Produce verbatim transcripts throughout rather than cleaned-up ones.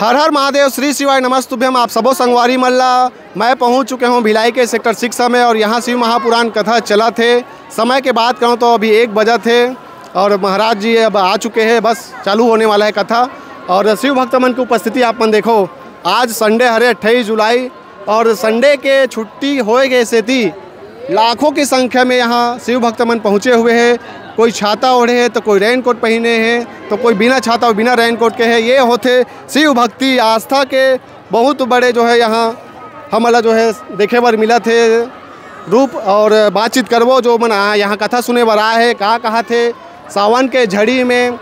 हर हर महादेव, श्री शिवाय नमस्तुभ्यम। आप सबो संगवारी मन ला, मैं पहुंच चुके हूं भिलाई के सेक्टर सिक्स में और यहां शिव महापुराण कथा चलत हे। समय के बात करूं तो अभी एक बजत हे और महाराज जी अब आ चुके हैं, बस चालू होने वाला है कथा। और शिव भक्त मन की उपस्थिति आप मन देखो, आज संडे हरे, अट्ठाईस जुलाई, और संडे के छुट्टी होए के सेती लाखों की संख्या में यहाँ शिव भक्त मन पहुँचे हुए हैं। कोई छाता ओढ़े है तो कोई रेनकोट पहने हैं, तो कोई बिना छाता और बिना रेनकोट के है। ये होथे शिव भक्ति आस्था के बहुत बड़े जो है यहाँ हमला जो है देखे बर मिलत हे रूप। और बातचीत करबो जो मन आ-, यहाँ कथा सुने बर आए हे, का कहा थे सावन के झड़ी में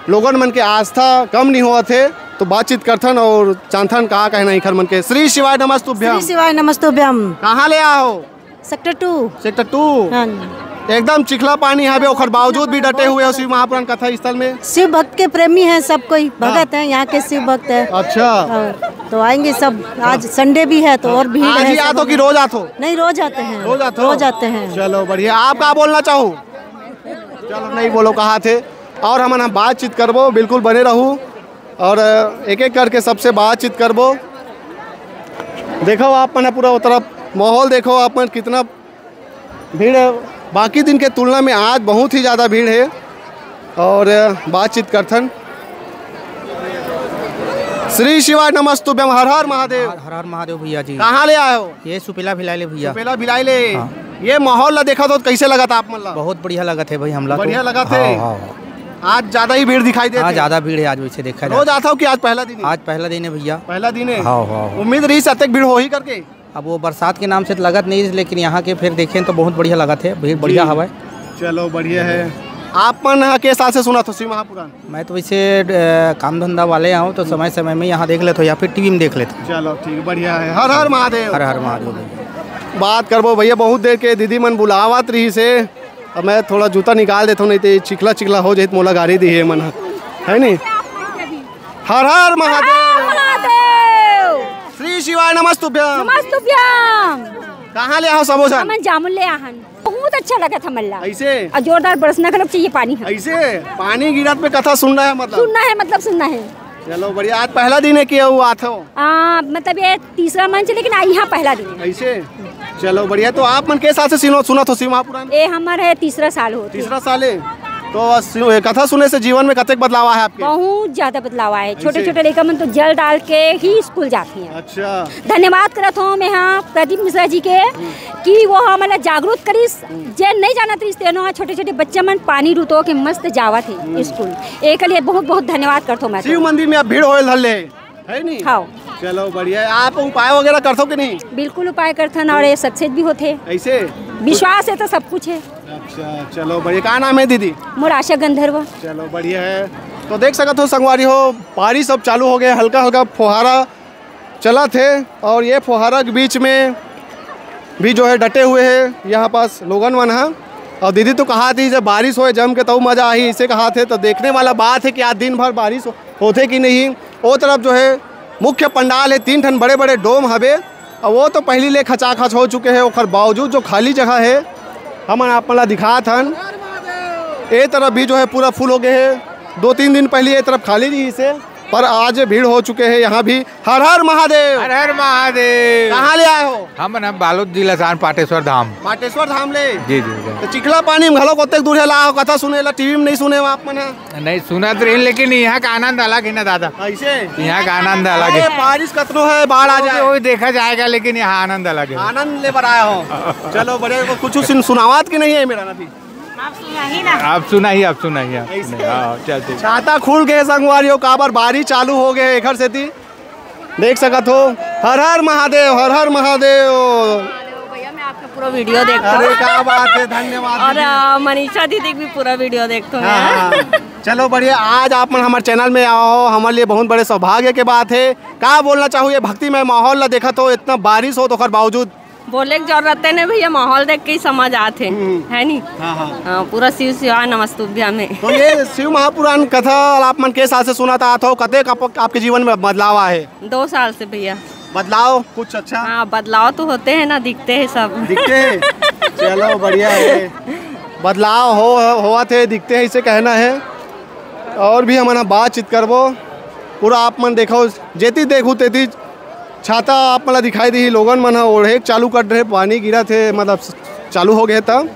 लोगन मन के आस्था कम नहीं होवत हे, तो बातचीत करथन और जानथन का कहना इखर मन के। श्री शिवाय नमस्तुभ्यम। श्री शिवाय नमस्तुभ्यम। कहाँ ले आए हो? Sector two. Sector two. हाँ जी। एकदम चिखला पानी हवे, ओखर बावजूद भी डटे हुए हो शिव महापुराण कथा स्थल में। शिव भक्त के प्रेमी हैं सब कोई, भगत हैं, यहाँ के शिव भक्त हैं। अच्छा। और तो आएंगे सब। आज संडे भी है तो और भीड़ आज है ही सब। आते हो कि रोज आते हो? नहीं, रोज आते हैं। रोज आते हो? रोज आते हैं। चलो बढ़िया। आप का बोलना चाहो? चलो, नहीं बोलो, कहा थे। और हमन हम बातचीत करबो, बिल्कुल बने रहू। और एक एक करके सबसे बातचीत करबो। देखो आप मन पूरा वो तरफ माहौल देखो आप मन, कितना भीड़ है। बाकी दिन के तुलना में आज बहुत ही ज़्यादा भीड़ है। और बातचीत करथन। श्री शिवाय नमस्तुभ्यम, हर हर महादेव। हर हर महादेव भैया जी। कहाँ ले आए हो? ये सुपेला भिलाई ले भैया। सुपेला भिलाई ले। हाँ। ये माहौल ला देखा तो कैसे लगा था आप मन ला? बहुत बढ़िया लगा थे भाई हमला तो। बढ़िया लगा थे। हाँ, हाँ, हाँ। आज ज्यादा ही भीड़ दिखाई देते हाँ, हैं। ज्यादा भीड़ है आज, वैसे देखा जाए। रोज आता हो कि आज पहला दिन है? आज पहला दिन है भैया। पहला दिन है। हाँ, हाँ, हाँ। उम्मीद रही अतेक भीड़ हो ही करके। अब वो बरसात के नाम से तो लगत नहीं, लेकिन यहाँ के फिर देखें तो बहुत बढ़िया लगत है, भीड़ बढ़िया जी। हवा है। चलो, बढ़िया है। आप मन ह के साल से सुनत हो शिव महापुराण? मैं तो वैसे, अ, काम धंधा वाले आऊँ, तो समय समय में यहाँ देख लेते हो या फिर टीवी में देख लेते हो। चलो, ठीक, बढ़िया है। हर हर महादेव। हर हर महादेव। बात करबो भैया, बहुत देर के दीदी मन बुलावत रही से। अब मैं थोड़ा जूता निकाल देता हूँ, नहीं तो ये चिखला चिखला हो जाए तो मोला गारी दी है मन ह, है नहीं? हर हर महादेव। हर हर महादेव। श्री शिवाय नमस्तुभ्यम। नमस्तुभ्यम। कहाँ ले आओ सबो झन? हमन जामुन ले आहन। बहुत अच्छा लगत हमन ला। ऐसे? और जोरदार बरसना घलोक चाहिए पानी ह। ऐसे? पानी गिरत में कथा सुनना है मतलब? सुनना है, मतलब सुनना है। चलो बढ़िया। आज पहला दिन है कि वो आत हो? आ, मतलब ये तीसरा मंच, लेकिन आ, यहाँ पहला दिन है। ऐसे? चलो बढ़िया। तो आप मन के साथ से सुनो, सुनत हो शिव महापुराण? ये हमर है तीसरा साल होत हे। तीसरा साल है। तो सु-, कथा सुने से जीवन में कतेक बदलाव आए आपके? बहुत ज्यादा बदलाव आए। ऐसे? छोटे छोटे लइका मन तो जल डाल के ही स्कूल जाते हैं। अच्छा। धन्यवाद करत हूँ मैं यहाँ प्रदीप मिश्रा जी के कि वो हमन ला जागरूक करिस, जे नहीं जानत रहिस तेनो ह। छोटे छोटे बच्चा मन पानी रुतो के मस्त जावत हे स्कूल। एकर लिए बहुत बहुत धन्यवाद करत हूँ मैं तो। शिव मंदिर में अब भीड़ होए धर ले, है नहीं? हाँ। चलो बढ़िया है। आप उपाय वगैरह करथो कि नहीं? बिल्कुल उपाय करथन और ये सक्सेस भी होथे। ऐसे? विश्वास है तो सब कुछ है। अच्छा, चलो बढ़िया। का नाम है दीदी? मोर आशा गंधर्व। चलो बढ़िया है। तो देख सकत हो संगवारी हो, बारिश अब चालू हो गया, हल्का हल्का फुहारा चलत हे और ये फुहारा के बीच में भी जो है डटे हुए हैं यहाँ पास लोगन मन ह। और दीदी तो कहा थी जब बारिश होए जम के तब मजा आही, इसे कहा थे। तो देखने वाला बात है कि आज दिन भर बारिश होथे कि नहीं। वो तरफ जो है मुख्य पंडाल है, तीन ठन बड़े बड़े डोम हवे और वो तो पहली ले खचाखच हो चुके हैं, ओकर बावजूद जो खाली जगह है हमन आप मन ला दिखात हन। ए तरफ भी जो है पूरा फुल हो गए है। दो तीन दिन पहले ये तरफ खाली रही से, पर आज भीड़ हो चुके हैं यहाँ भी। हर हर महादेव। हर हर महादेव। कहाँ ले आए हो? हम ना बालोद जिला से आन पाटेश्वर धाम। पाटेश्वर धाम ले। जी, जी, जी। तो चिखला पानी में घलो कतेक दूर है ला हो, कथा सुने ला टीवी में नहीं सुने हो आप मन है? नहीं सुनत रही, लेकिन यहाँ का आनंद अलग है ना दादा। ऐसे? यहाँ का आनंद अलग है। अरे, बारिश कतनो है, बाढ़ आ वो भी, जाए। वो भी देखा जाएगा, लेकिन यहाँ आनंद अलग है। आनंद ले बर आया हो। चलो, बढ़िया। कुछ सुन-, सुनावात की नहीं है मेरा अभी? आप सुना ही ना। आप सुना ही, आप सुना ही, आप ऐसे? सुना ही। हाँ, चल ठीक। छाता खुल गए संगवारी हो, काबर बारिश चालू हो गए एकर सेती। देख सकत हो, हर हर महादेव, हर हर महादेव। भैया, मैं आपका पूरा वीडियो देखता हूँ। अरे, क्या बात है, धन्यवाद और, दीदी। अ, मनीषा दीदी भी पूरा वीडियो देखता हूँ हाँ, मैं। हाँ। चलो, बढ़िया, आज आप मन हमारे चैनल में आओ, हमारे लिए बहुत बड़े सौभाग्य के बात है। का बोलना चाहू, ये भक्तिमय माहौल ला देखत हो, इतना बारिश हो, तो ओकर बावजूद बोले के जरूरत है नहीं भैया, माहौल देख के ही समझ आत हे, हम्म। है नी? हाँ, हाँ। हाँ, पूरा शिव शिवाय नमस्तुभ्यम है। तो ये शिव महापुराण कथा आप मन के साथ से सुनत आत हो, कतेक आप, आपके जीवन में बदलाव आए? दो साल से भैया। बदलाव कुछ अच्छा? हाँ, बदलाव तो होते हैं ना, दिखते हैं सब। दिखते हैं? चलो, बढ़िया है। बदलाव हो, होवत हे, दिखते हैं, इसे कहना है। और भी हमन ह बातचीत करबो। पूरा आप मन देखो, जेती देखू तेती छाता आप मन ला दिखाई देही। लोगन मन ह ओढ़े के चालू कर रहे, पानी गिरत हे, मतलब चालू हो गए तब।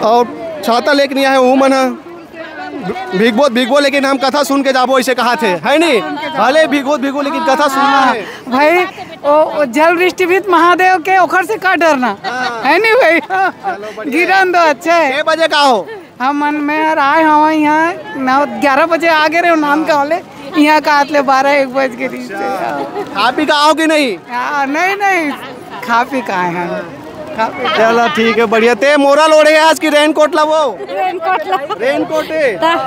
और छाता लेके नहीं आए वो मन ह, भीगबो भीगबो, लेकिन हम कथा सुन के जाबो, ऐसे कहा थे, है नहीं? भले भीगो भीगो, लेकिन कथा सुनना है। भाई, वो, वो जल वृष्टि भी महादेव के, ओखर से का डरना? हाँ। है नहीं भाई? चलो, बढ़िया। गिरन दो, अच्छा है। के बजे का हो? हमन में यार आए हवा यहाँ नौ ग्यारह बजे आ गए रहे नान का वाले, यहाँ का आतले बारह एक बज के रही थे। खा पी का आओ कि नहीं? हाँ, नहीं नहीं, खा पी का आए हैं, खा पी का। चलो ठीक है, बढ़िया। ते मोरा लोड़े आज की रेनकोट ला वो? रेनकोट ला। रेनकोट है। ता-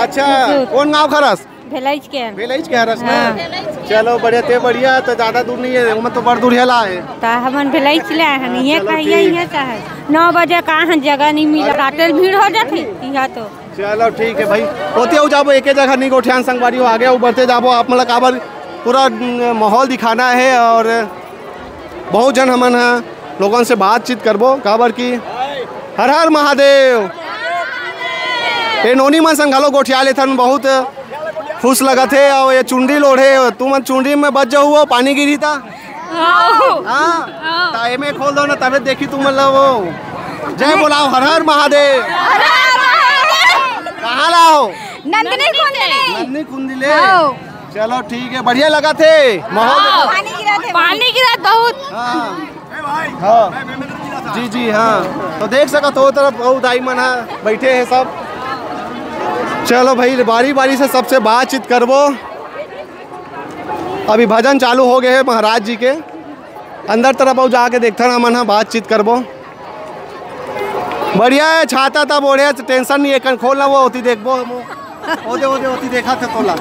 अच्छा, कौन गाँव खरस? भेलैच के। भेलैच के हरस ना? हाँ। चलो बढ़िया, ते बढ़िया, तो ज्यादा दूर नहीं है, ओमन तो बड़ दूर हेला है। ता हमन भेलैच ले आए हन, हाँ, ये चलो कहिए, ठीक। ये चाहे नौ बजे का है, जगह नहीं मिला, रात में भीड़ हो जाती यहाँ तो। चलो ठीक है भाई, होती हो जाबो एके जगह नहीं गोठियान संगवारी हो, आगे बढ़ते जाबो, आप मतलब काबर पूरा न, माहौल दिखाना है और बहुत झन हमन ह लोगन से बातचीत करबो, काबर कि हर हर महादेव। ए नोनी मन संग घलो गोठिया लेथन, बहुत खुश लगत हे। अउ ये चुनरी लोढ़े, तुमन चुनरी में बच जाहू, पानी गिरही त। हाँ। हाँ? हाँ। त एमे खोल दो ना, तबे देखी तुमन ला वो। जय बोलाओ, हर हर महादेव। कहाँ ला हो? नंदिनी कुंडली। नंदिनी कुंडली। हाँ। चलो ठीक है, बढ़िया लगत हे माहौल। हाँ। पानी गिरत हे। पानी गिरत बहुत। हाँ। हाँ। जी, जी, हाँ। तो देख सकत हो, तरफ अउ दाई मन ह बैठे हैं सब। चलो भाई, बारी बारी से सबसे बातचीत करबो। अभी भजन चालू हो गए हैं महाराज जी के। अंदर तरफ अउ जाके देखथन हमन ह, बातचीत करबो। बढ़िया है, छाता तब ओढ़े, टेंशन नहीं है, कन खोल ना वो होती देखबो हम। ओदे, ओदे, ओती देखा थे तोला।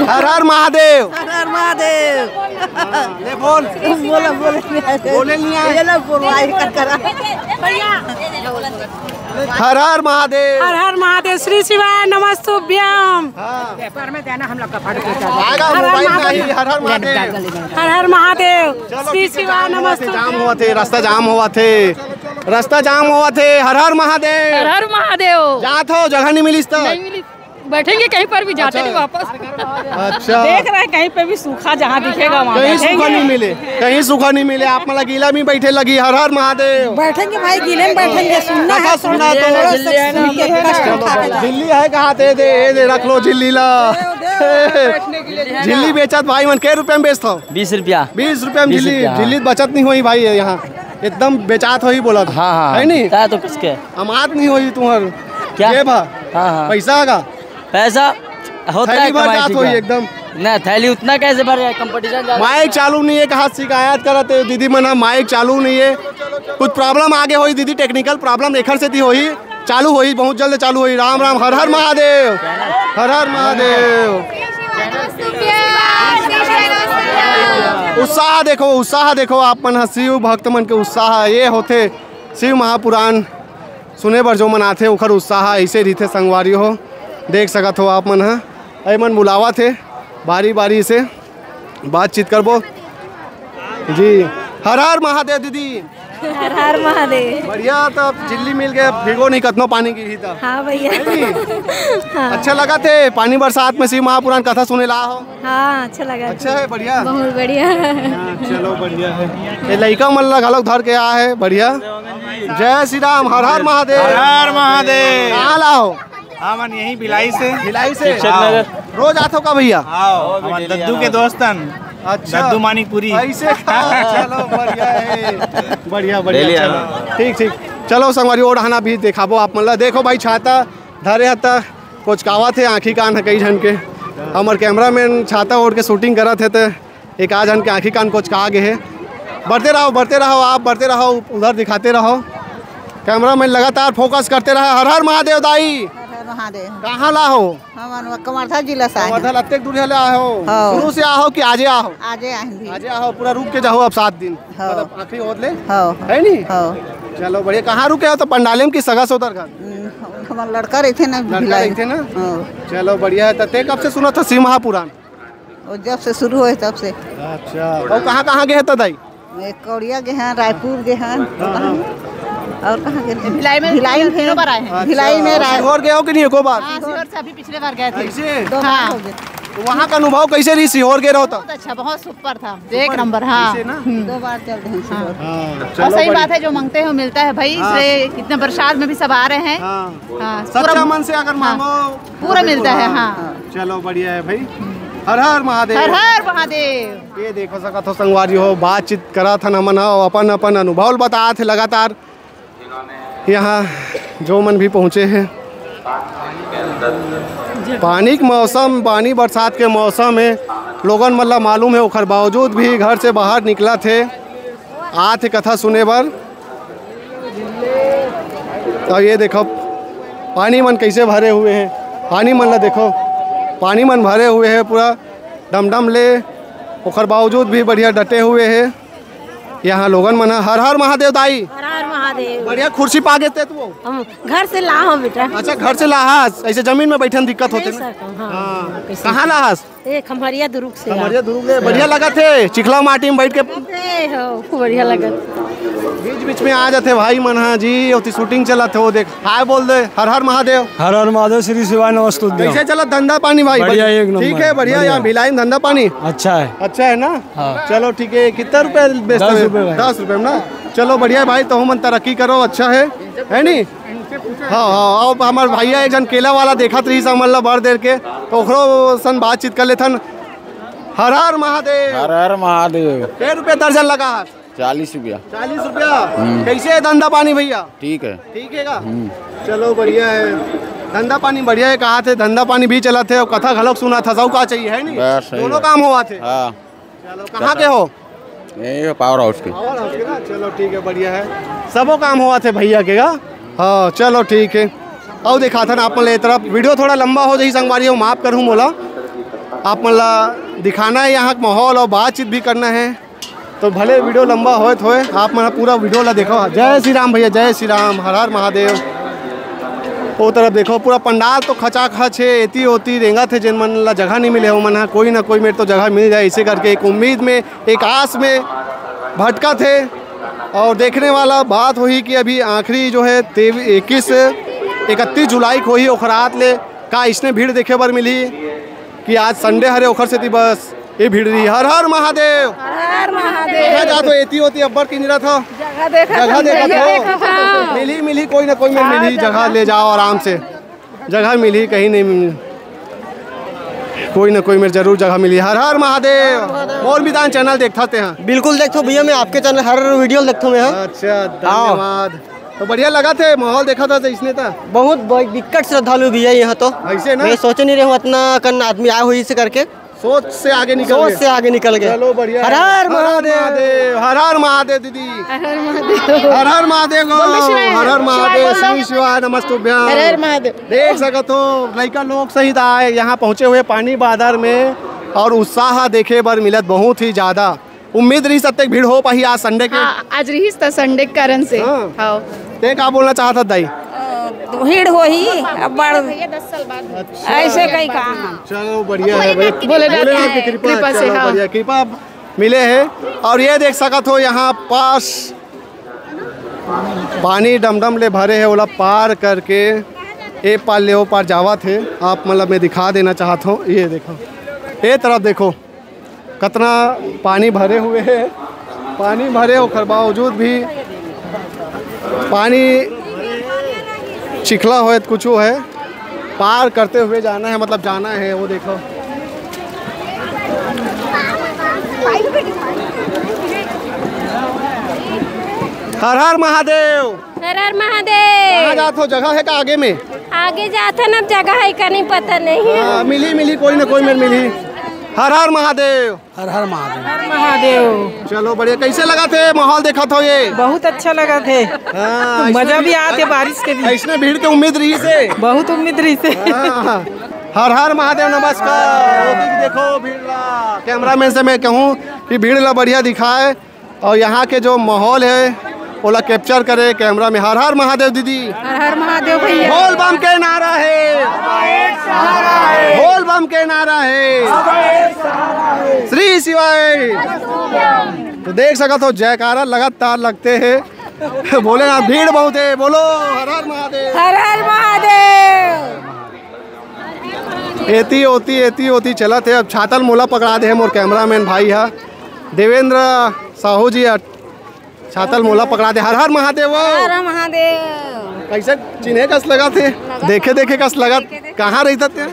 हर हर महादेव। हर हर महादेव। हाँ, ले बोल। बोला, बोला नहीं आया। बोले नहीं आए। ये लो, बोलवाई कर करा। हर हर महादेव। हर हर महादेव, श्री शिवाय नमस्तुभ्यम। हाँ। पेपर में देना हम लोग का फट के। आएगा हर हर मोबाइल में महादेव। ही, हर हर महादेव। हर हर महादेव, चलो, श्री ठीक है, शिवाय जाम हुआ थे, नमस्तुभ्यम। जाम हुआ थे, रास्ता जाम हुआ थे, रास्ता जाम हुआ थे। हर हर महादेव। हर हर महादेव। जात हो, जगह नहीं मिलिस तो। नहीं मिली। बैठेंगे कहीं पर भी, जाते अच्छा। नहीं वापस। अच्छा। देख रहे हैं, कहीं पे भी सूखा जहाँ दिखेगा वहाँ कहीं बैठेंगे। सूखा नहीं मिले, कहीं सूखा नहीं मिले। आप मतलब गीला में बैठे लगी, हर हर महादेव। बैठेंगे भाई, गीले में बैठेंगे, सुनना कथा है, सुनना तो। थोड़ा सा सुन के कष्ट चलो, उठा के जाओ। झिल्ली है कहाँ? दे दे, ए दे, रख लो झिल्ली ला। झिल्ली बेचत भाई मन के रुपया में बेचत हो? बीस रुपया। बीस रुपया में बीस झिल्ली, रुपया, हाँ। झिल्ली बचत नहीं होई भाई यहाँ, एकदम बेचात होई बोला। हाँ, हाँ। है नहीं? ता तो किसके? अमात नहीं होई तुम्हार। क्या? जेब हा? हाँ, हाँ। पैसा का? पैसा होता है थैली भर कमाई जात ठीक होई है। एकदम। नहीं, थैली उतना कैसे भर जाए? कंपटीशन ज्यादा माइक है। चालू नहीं है, कहा शिकायत करत है दीदी मन, माइक चालू नहीं है, कुछ प्रॉब्लम आगे होई दीदी, टेक्निकल प्रॉब्लम एखर से थी होई, चालू होई, बहुत जल्द चालू होई। राम राम, हर हर महादेव, हर हर महादेव। उत्साह देखो, उत्साह देखो, आप मन ह शिव भक्त मन के उत्साह, ये होथे शिव महापुराण। सुने बर जो मन आथे, ओखर उत्साह अइसे रहिथे संगवारी हो। देख सकत हो आप मन ह, अई मन बुलावत हे, बारी-बारी से बातचीत करबो। जी, हर हर महादेव दीदी। हर हर महादेव। बढ़िया, तो अब झिल्ली मिल गए, भिगो नहीं, कतनो पानी गिरही त। हाँ भैया। नहीं? हाँ। अच्छा लगत हे, पानी बरसात में शिव महापुराण कथा सुने ला हो। हाँ, अच्छा लगा। अच्छा है, बढ़िया। बहुत बढ़िया। हाँ, चलो, बढ़िया है। ये लइका मन ला घलोक धर के आए है, बढ़िया। जय श्री राम, हर हर महादेव। हर हर महादेव। कहाँ ला हो? हमन यहीं भिलाई से। भिलाई से? शिक्षक नगर। हाँ। रोज आत हो का भैया? हाँ, हमन दद्दू के दोस्त हन। अच्छा। दद्दू मानिकपुरी। ऐसे का? चलो, बढ़िया है। बढ़िया, बढ़िया, ले लिया। चलो। ठीक, ठीक। चलो, संगवारी, ओ डहाना भी देखाबो आप मन ला। देखो भाई, छाता धरे ह त कोचकावत हे आँखी कान ह कई झन के। हमर कैमरामैन छाता ओढ़ के शूटिंग करत हे, त एक आध झन के आँखी कान कोचका गे हे। बढ़ते रहो, बढ़ते रहो, आप बढ़ते रहो, उधर दिखाते रहो। कैमरामैन लगातार फोकस करते रहे। हर हर महादेव दाई। हर हर महादेव। कहाँ ला हो? हमन कवर्धा जिला से आए हन। कवर्धा अतेक दूर ले आए हो? हाँ। शुरू से आहो कि आजे आहो? आजे आए हैं भी। आजे आहो, पूरा रुक के जाओ अब सात दिन। हाँ। मतलब आखिरी होत ले? हाँ। है नी? हाँ। चलो बढ़िया। कहाँ रुके हो तो पंडाले में कि सगा सोदर घर? हम्म, हमार लड़का रहिथे ना, लड़का भिलाई। रहिथे ना? हाँ। चलो बढ़िया है। तो ते कब से सुनत हो शिव महापुराण? वो जब से शुरू होए तब से। अच्छा। और कहाँ कहाँ गए तो दाई? एक कौड़िया गए हैं, रायपुर गए हैं। हाँ, हाँ। और कहाँ गए? भिलाई में भिलाई में तीनों बार आए हैं। अच्छा, भिलाई में राय सीहोर गए हो कि नहीं एको बार? हाँ, सीहोर से अभी पिछले बार गए थे। ऐसे? दो बार हाँ। हो गए। तो वहाँ का अनुभव कैसे रही, सीहोर गए रहो तो? बहुत अच्छा, बहुत सुपर था, एक नंबर। हाँ। ऐसे ना? हम्म। दो बार चल रहे हैं सीहोर। हाँ, और चलो सही बढ़िया। बात है, जो मांगते हो मिलता है भाई। हाँ। इसलिए इतने प्रसाद में भी सब आ रहे हैं। हाँ। हाँ, सच्चा पूरा मन से अगर हाँ, मांगो, पूरा तो मिलता है। हाँ। हाँ। चलो बढ़िया है भाई। हर हर महादेव। हर हर महादेव। ये देखो सकत हो संगवारी हो, बातचीत करत हन हमन ह, अपन अपन अनुभव ल बतात हे लगातार। यहाँ जो मन भी पहुँचे हैं, पानी के मौसम, पानी बरसात के मौसम है, लोगन मन ला मालूम है, ओखर बावजूद भी घर से बाहर निकलत हे, आत हे कथा सुने बर। अब ये देखो पानी मन कैसे भरे हुए हैं, पानी मन ला देखो, पानी मन भरे हुए हैं पूरा डमडम ले, ओखर बावजूद भी बढ़िया डटे हुए हैं। यहाँ लोगन मन ह, हर हर महादेव दाई। हर हर महादेव। बढ़िया कुर्सी पा गेते तू। हम घर से लाहव बेटा। अच्छा, घर से लाहस, ऐसे जमीन में बैठन दिक्कत होते नहीं ना? सर, हाँ। हाँ। कैसे? कहाँ लाहस? ये खम्हरिया दुरुग से। खम्हरिया दुरुग ले, बढ़िया लगत हे चिखला माटी में बैठ के। ए हो, खूब बढ़िया लगत। बीच बीच में आ जाते भाई मन, हाँ जी, ओती शूटिंग चलत हे, वो देख, हाय बोल दे, हर हर महादेव। हर हर महादेव, श्री शिवाय नमस्तुभ्यं। कैसे चलत धंधा पानी भाई? बढ़िया, एक नंबर। ठीक है, बढ़िया, बढ़िया। यहाँ भिलाई में धंधा पानी अच्छा है। अच्छा है ना? हाँ। चलो ठीक है, कितना रुपया बेचते दस हो? रुपये भाई। दस रुपये में ना। चलो बढ़िया है भाई, तो हम तरक्की करो, अच्छा है, है नी? हाँ, हाँ, अब हमार भैया एक जन केला वाला देखत रही हमन ला बड़ देर के, तो ओकरो सन बातचीत कर लेथन। हर हर महादेव। हर हर महादेव। कै रुपया दर्जन लगा है? चालीस रुपया। चालीस रुपया। हम्म। कैसे है धंधा पानी भैया? ठीक है। ठीक है का? हम्म। चलो बढ़िया है, धंधा पानी बढ़िया है। कहा थे धंधा पानी भी चला थे और कथा घलोक सुना था, सब का चाहिए है नी? बस सही दोनों है। काम हुआ थे। हाँ। चलो, कहाँ के हो? ये पावर हाउस के। पावर हाउस के ना, चलो ठीक है, बढ़िया है, सबो काम हुआ थे भैया के का। हाँ, चलो ठीक है। और दिखाथन आप मन ला ये तरफ, वीडियो थोड़ा लंबा हो जाही संगवारी हो, माफ करहूँ मोला। आप मन ला दिखाना है यहाँ का माहौल और बातचीत भी करना है, तो भले वीडियो लंबा होए तो होए, आप मन पूरा वीडियो ला देखो। जय श्री राम भैया, जय श्री राम, हर हर महादेव। वो तरफ देखो, पूरा पंडाल तो खचाखच है, एती ओती रेंगत हे, जेन मन ला जगह नहीं मिले, वो मन ह कोई ना कोई मेर तो जगह मिल जाए, इसे करके एक उम्मीद में, एक आस में भटकत हे। और देखने वाला बात होही कि अभी आखिरी जो है तेईस, इक्कीस, इकतीस जुलाई को ही ओखरात ले का इसने भीड़ देखे बर मिली कि आज संडे हरे, ओखर सेती बस ये भीड़ रही। हर हर महादेव। हर हर महादेव। कहाँ जात हो? एती ओती अब्बड़ किंजरत हो। जगह देखत जगह हो, देखत जगह हो। देखत हो। मिली, मिली, कोई ना कोई में हाँ, मिली, जगह जगह। ले जाओ आराम से। जगह मिली, कहीं नहीं मिली, कोई ना कोई मेर जरूर जगह मिली। हर हर महादेव। मोर बिधान चैनल देखता ते हैं? बिल्कुल देखथो भैया, मैं आपके चैनल हर वीडियो देखथो मैं, हाँ। अच्छा, हाँ। धन्यवाद। तो बढ़िया लगा थे, माहौल देखा था तो इसने था। बहुत ब-, बिकट श्रद्धालु भैया यहाँ तो। ऐसे ना? मैं सोचे नहीं रहे हूँ इतना कन आदमी आए हुई इसे करके। सोच से आगे निकल सोच गए। से आगे निकल गए। चलो बढ़िया हर है। हर हर महादेव। महादेव, हर हर महादेव दीदी। हर हर महादेव। हर हर महादेव गो। बोल दे शिवाय। हर हर शिवाय महादेव, बोल दो। श्री शिवाय नमस्तुभ्यं। हर हर महादेव। देख सकत हो लइका लोग सहित आए यहाँ पहुँचे हुए पानी बादर में और उत्साह देखे बर मिलत बहुत ही ज्यादा। उम्मीद रही सत्य भीड़ हो पाही आज संडे के। हाँ, आज रहीस त संडे के कारण से। हाँ। हाँ। ते का बोलना चाहत हस दाई? अ, भीड़ होही, अब्बड़ भैया दस साल बाद। अच्छा। ऐसे कहीं का। चलो बढ़िया है भाई। भोलेनाथ भोलेनाथ की की कृपा कृपा से, चलो हाँ। बढ़िया, कृपा मिले है। और ये देख सकत हो यहाँ पास पानी डमडम ले भरे है, ओला पार करके ए पार ले ओ पार जावत है। आप मतलब मैं दिखा देना चाहत हूँ, ये देखो, ये तरफ देखो। कतना पानी भरे हुए है, पानी भरे ओकर बावजूद भी पानी चिखला होए त कुछो है, पार करते हुए जाना है, मतलब जाना है। वो देखो, हर हर महादेव। हर हर महादेव। कहाँ जात हो? जगह है का आगे में? आगे जात हन, अब जगह है का नहीं पता नहीं। हाँ, मिली, मिली, कोई ना कोई मेर मिली। हर हर महादेव। हर हर महादेव। हर महादेव। चलो बढ़िया, कैसे लगा थे माहौल देखा था ये? बहुत अच्छा लगा थे। हाँ, मजा भी आते बारिश के दिन। इसने भीड़ के उम्मीद रही से। बहुत उम्मीद रही से। हाँ, हर हर महादेव, नमस्कार। वो भी देखो भीड़ ला, कैमरामैन से मैं कहूँ कि भीड़ ला बढ़िया दिखाए। और यहाँ के जो माहौल है ओला कैप्चर करे कैमरा में। हर हर महादेव दीदी। हर हर महादेव भैया। बोल बम के नारा है। बोल बम के नारा है। श्री शिवाय। तो देख सकत हो जयकारा लगातार लगते हैं। भोलेनाथ, भीड़ बहुत हे, बोलो हर हर महादेव। हर हर महादेव। एती ओती, एती ओती चलत हे। अब छाता ल मोला पकड़ा दे हे मोर कैमरामैन भाई हा देवेंद्र साहू जी, छाता ल मोला पकड़ा दे। हर हर महादेव। हर हर महादेव। कैसे चिन्हे कस लगत हे? देखे देखे कस लगत। देखे देखे। कहाँ रहिथस तें?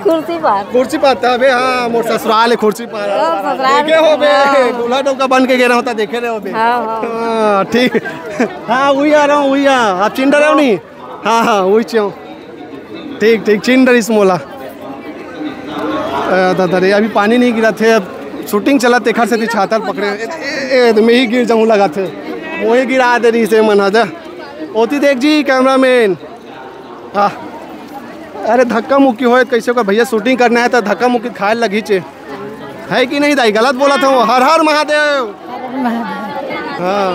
कुर्सी पार। कुर्सी पार, तभे, हाँ, मोर ससुराल हे कुर्सी पार। ओ, ससुराल। देखे होबे, हाँ। दूल्हा डउका बन के गे रहों त देखे रहे होबे। हाँ, हाँ। हाँ, ठीक। हाँ, उही आ रहों, उही आ। आप चिन्ह डरे हो नहीं? हाँ, हाँ, उही चिन्ह। ठीक, ठीक, चिन्ह डरिस मोला। अ, दादा रे, अभी पानी नहीं गिरत हे, अब shooting चलत, तेखर सेती छाता ल पकड़े। ए, ए, ए, तो मैं ही गिर जाऊँ लगथे। मोहे गिरा दे रहिस हे मन हा जा। ओती देख जी, कैमरामैन। हाँ। अरे धक्का मुक्की होए त कइसे ओकर भैया, shooting करना हे त धक्का मुक्की खाए लगही चे। हे कि नहीं दाई, गलत बोलत हों? हर हर महादेव। हाँ।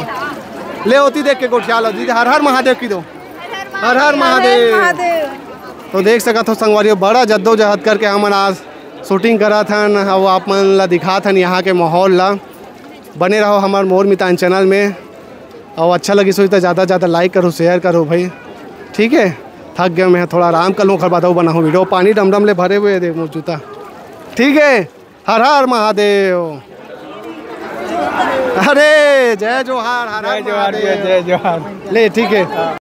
ले ओती देख के गोठिया लो दीदी, हर हर महादेव कहि दो। हर हर महादेव। तो देख सकत हो संगवारी हो, बड़ा जद्दोजहद करके हमन आज shooting करत हन, अउ आप मन ला दिखात हन यहाँ के माहौल ला। बने रहो हमर मोर मितान channel में, अउ अच्छा लगिस होही त ज्यादा से ज्यादा like करो, share करो भाई, ठीक हे। थक गेंव मैं, थोड़ा आराम कर लूँ, ओखर बाद अउ बनाहूँ video। पानी डमडम ले भरे हुए हे, देख मोर जूता, ठीक हे। हर हर महादेव। अरे जय जोहार, हर हर जय जोहार, महादेव। जय, जय जोहार। ले ठीक हे।